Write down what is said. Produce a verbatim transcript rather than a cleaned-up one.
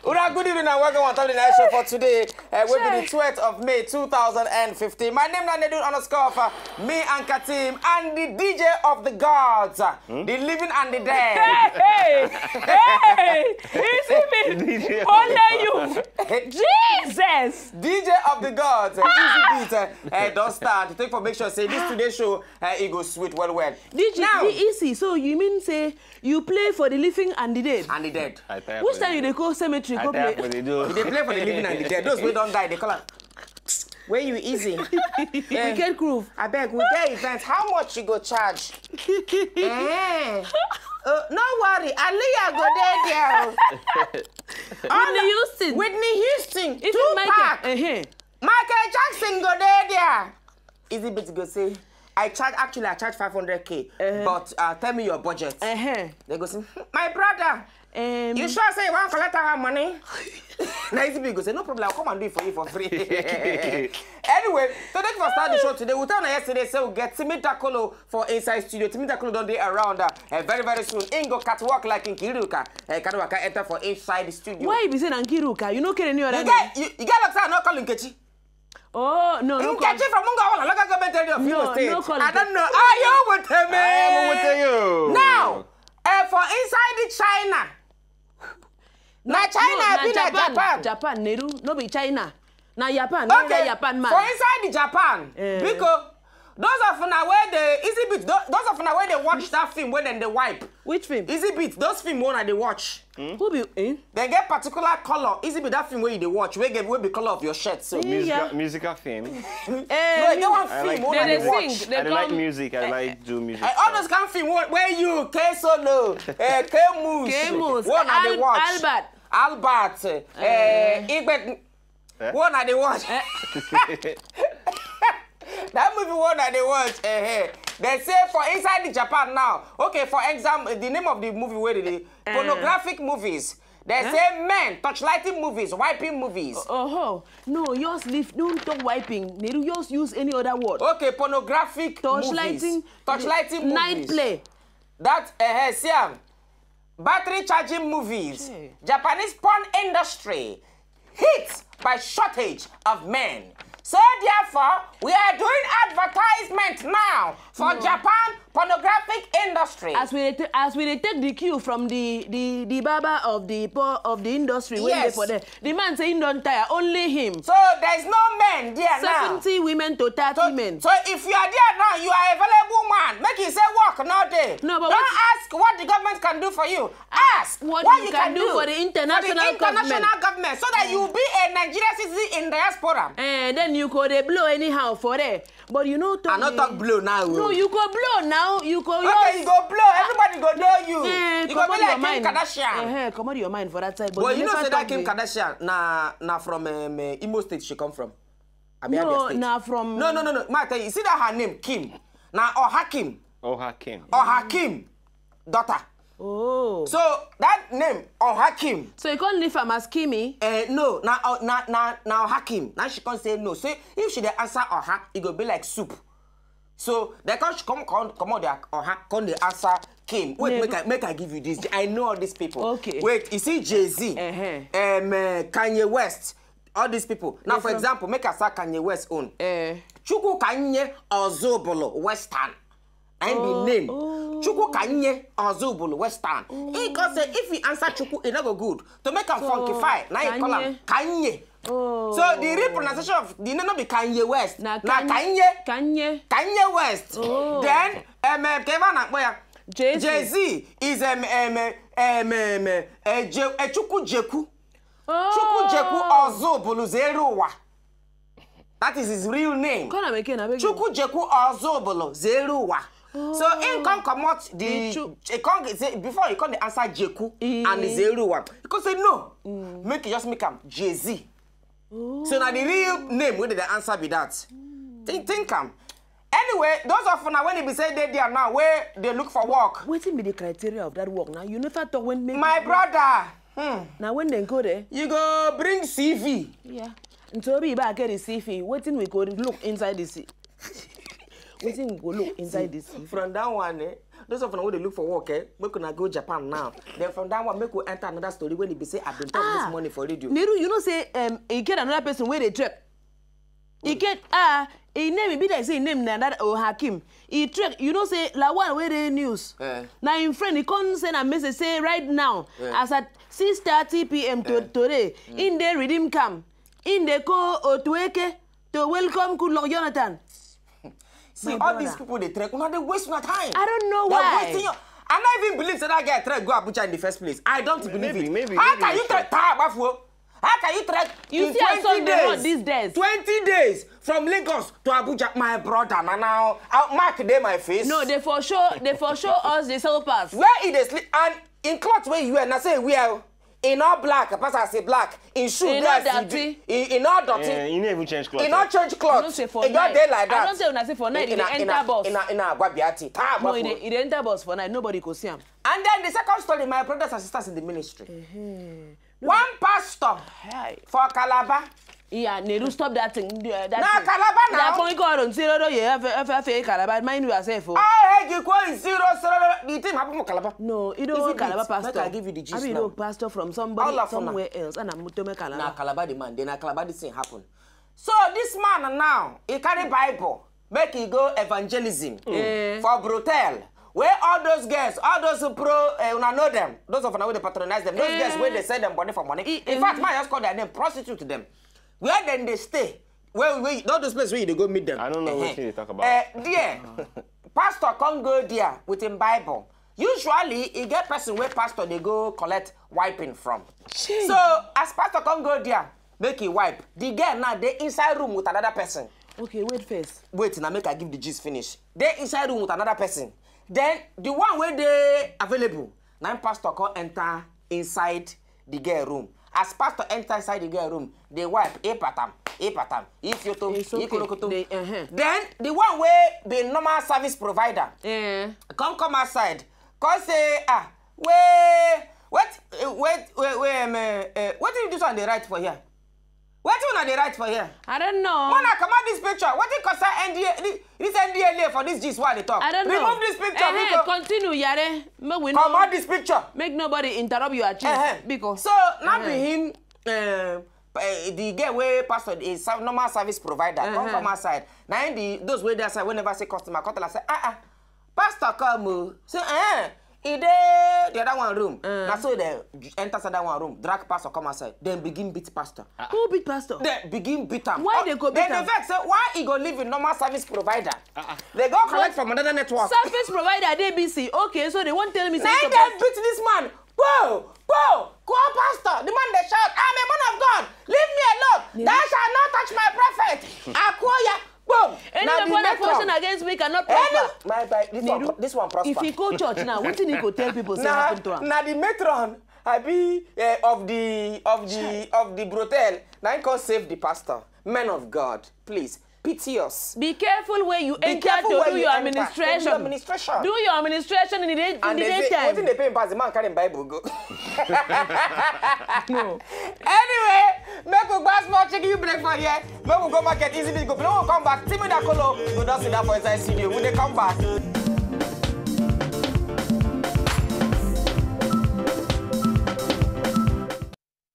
Una good evening and welcome on top of the night show for today. Uh, will be the twelfth of May two thousand fifteen. My name is Nedun underscore Offa. Me and Katim and the D J of the gods, the living and the dead. Hey, hey, hey, is it me? Only you. Jesus. D J of the gods, uh, Easy Beat, uh, uh, don start. Take for make sure say this today show, uh, it go sweet well well. D J, now, easy. So you mean say you play for the living and the dead? And the dead. I tire Which for time the- you dey go cemetery I go tire play? for the do. They play for the living and the dead. Those wey don die, they call am. Where you easy? We get groove. I beg, we get event. How much you go charge? Eh. Uh, no worry, Aaliyah go there there. Oh. Whitney Houston. Whitney Houston, Even Michael. Tupac, Uh-huh. Michael Jackson go there there. Easy Beat go say, I charge, actually I charge five hundred K, Uh-huh. but uh, tell me your budget. Uh-huh. They go say, "Hmm, my brother, Um, you sure say you wan collect our money?" Na Easy Beat go say, no problem, I'll come and do it for you for free. Anyway, so thank you for starting the show today. We tell you yesterday say we get Timi Dakolo for inside studio. Timi Dakolo don dey around, uh, uh, very very soon. Im go catwalk like Nkiruka. Uh, Kaduwaka enter for inside the studio. Why you be saying Nkiruka? You no care any other You name. get, you, you get luck say I no call Nkechi. Oh no, no call. Nkechi from Mungawala, local government area of Imo No, State. No call. I don't know. Are you with me? I am with you. Now, uh, for inside the China, na China No, be na Japan. Japan, Neru, no be China. Na Japan, Okay, na Japan man. For inside the Japan, Eh. because those of una wey dey Easy Beat, tho- those of una wey dey watch that film wey dem dey wipe. Which film? Easy Beat, those film wey una dey watch. Who be? Eh? Dem get particular color. Easy Beat, that film wey you dey watch, wey get wey be color of your shirt so. Eh, Musical, yeah. musical film. No, Eh, e get one I film like wey They una dey dey watch. sing. They I like come- music. I like do music. Eh, all those kind film wey wey you K Solo, eh, K Mus, K Mus, wey una dey Al- watch. Albert. Albert, eh, Igbe, Eh? wey una dey watch. That movie wey una dey watch, eh, eh. They say for inside the Japan now. Okay, for example, the name of the movie wey dey dey pornographic movies. They say men torchlighting movies, wiping movies. Oh, no, yours leave. Don't talk wiping. Neru, yours use any other word. Okay, pornographic Torchlighting, movies. Torchlighting night movies. Play. That, eh, eh, see am. Battery charging movies. Hey. Japanese porn industry hit by shortage of men. So therefore, we are doing advertisement now for Japan pornographic industry. As we dey ta- as we dey take the cue from the the the barber of the po- of the industry wey dey Yes. For there, the man say he don tire, only him. So there's no men there now. Seventy women to thirty So, men. So if you are there now, you are a available man. Make you say work no day. No, but Don't what- ask what the government can do for you. Ask What what you you can can do do for the international for the international government. Government, so that you be a Nigerian citizen in diaspora. Eh, then you go dey blow anyhow for there. But you know, I no talk blow now. No, Oh. You go blow now. You go. Okay, you go blow. Everybody go know you. Eh, You go comot be your like Kim mind. Kardashian. Eh, eh, comot your mind for that side. But, But you know never say talk that Kim the- Kardashian na na from um, uh, Imo State she come from. Abi Abia No, State. Na from. No, no, no, no. Ma tell you, see that her name Kim. Na Ohakim. Ohakim. Ohakim daughter. Oh. So that name Ohakim. So you can't leave am as Kimi. Uh, no, na uh, na na na Ohakim. Now she can't say no. So if she dey answer Oha, it go be like soup. So they come she come come come out there Oha come dey answer Kim. Wait, Yeah, make go- I make I give you this. I know all these people. Okay. Wait, you see Jay Z, Uh-huh. um, uh, Kanye West, all these people. Now, They for from- example, make I say Kanye West own. Eh. Chukwu Kanye Ozubulu Western. I be Oh, name. oh. Chukwu Kanye Ozubulu Western. He go say if he answer Chukwu, it no go good. To make am So, funkify, now he call am Kanye. Oh. So the real pronunciation of the name no be Kanye West. Na Na Kanye. Kanye. Kanye. Kanye West. Oh. Then um, um, Kevin Akpoya. Jay-Z. Jay-Z is um, um, um, um, uh, Je- uh, Chukwu Jeku. Oh. Chukwu Jeku Ozubulu Zeruwa. That is his real name. Call am again, I beg you. Chukwu Jeku Ozubulu Zeruwa. So he come comot The the Chu- he come say before he come dey answer Jeku Eh. and Zeruwa. He come say no. Make you just make am Jay-Z. So na the real name wey dey answer be that. Think think am. Anyway, those of una when e be say dey there now wey dey look for work. Wetin be the criteria of that work now? You never talk when make. My brother, hmm, Now when dem go there. You go bring C V. Yeah. Ntobi Iba get the C V. Wetin we go look inside the C V? Wetin we go look inside the C V? From that one, eh? Those of una wey dey look for work, eh, make una go Japan now. Then from that one, make we enter another story wey e be say I been talk this Ah, morning for radio. Neru, you know say um, e get another person wey dey trek. E get ah, e name e be like say e name na that oh Hakim. E trek, you know say Lawal wey dey news. Eh. Na im friend e come send a message say right now Eh. as at six thirty p.m. to today, in dey redeem camp, in dey call Otueke to welcome Goodluck Jonathan. See, all these people dey trek, una dey waste una time. I don't know They're why. wasting your. I no even believe say that guy trek go Abuja in the first place. I don't believe Maybe- it. maybe- How maybe can you you trek? Taa Agbafuo. How can you trek You in see as twenty some dey run days? These days. Twenty days from Lagos to Abuja, my brother. Na now, uh, mark dey my face. No, they for sure, they for sure us the sell pass. Where e dey sleep and in cloth wey you wear, na say e wear. E no black, pass as e black. In shoe, E there no as e dirty. dey- e e no dirty. Eh, you no even change cloth. E no change cloth. You know say for E just night, dey like I that. don't say una say for night, e Ina- dey enter ina- bus. Ina ina agwabiati. Taa No, e Agbafuo. dey e dey enter bus for night, nobody go see am. And then the second story, my brothers and sisters in the ministry. One pastor Hi. for Calabar. Yeah, Neru, stop that thing. Uh, that Na thing. Calabar now. That point call on zero do you have have have Calabar. Mind yourself. Oh. Oh, hey, you go in zero zero. The thing happen for Calabar. No, you Is don't it Calabar it? pastor. Make I give you the gist I mean, now. No, pastor from somebody All of una. Somewhere else, and I'm to make Na Calabar. Calabar the man. Then na Calabar the thing happen. So this man now, he carry Bible, make he go evangelism Eh. for brothel. Where all those girls, all those pro, uh, una know them. Those of una wey dey patronize them. Those Eh. Girls wey dey sell them money for money. I- In fact, man just call their name, prostitute them. Where then they stay? Where where all those places where you dey go meet them. I don't know Eh-heh. Wetin you dey talk about. Eh, there, pastor come go there with him Bible. Usually, e get person wey pastor dey go collect wiping from. So as pastor come go there, make he wipe. The girl now dey inside room with another person. Okay, wait first. Wait, now make I give the gist finish. Dey inside room with another person. Then the one wey dey available, na im pastor come enter inside the girl room. As pastor enter inside the girl room, dey wipe, e patam, e patam, e fioto, It's e okay. kolokoto. They- uh-huh. Then the one wey be normal service provider, Eh. come come outside, come say, ah, wait, wait, wait, wait, wait, um, uh, uh, wetin this one dey write for here? Wetin una dey write for here? I don't know. Mona, comot this picture. Wetin concern N D A, this, this N D L A for this gist wey I dey talk? I don't Remove know. This picture, Eh, because continue, Yare. Make we comot know. This picture. Make nobody interrupt your gist. Uh-huh. Because So now be him, uh, uh, the girl wey pastor is serv- normal service provider. Come Uh-huh. Come outside. Now the those wey dey outside wey never see customer come tell am say, ah ah, pastor come o. Say eh, e dey the other one room. Na so they enter inside that one room, drag pastor come outside, then begin beat pastor. Who beat pastor? They begin beat am. Why Oh, they go then beat am? They vex say why he go leave him normal service provider. They go collect from another network. Service provider D B C. Okay, so they won't tell me Now something. They beat this man. Whoa, whoa, call pastor. The man they shout, I'm a man of God. Leave me alone. Thou shalt not touch my prophet. Akoya. Boom. Any Now the weapon matron. Question against me cannot Any, prosper. my, my, this, one, Niru, this one prosper. If he go church now, what thing he go tell people say Now, happen to him? Now the matron, I be uh, of the of the of the brothel. Now he can save the pastor. Men of God, please pity us. Be careful where you Be enter careful to where do you your enter. administration. To do your administration. Do your administration in the day, in And the they say, daytime. Wetin dey pay him pass? The man carry him Bible go. No. Anyway, make we go small chicken you break for here. Make we go market easy business go. When we come back, Timmy Dakolo go just sit down for inside studio. When they come back.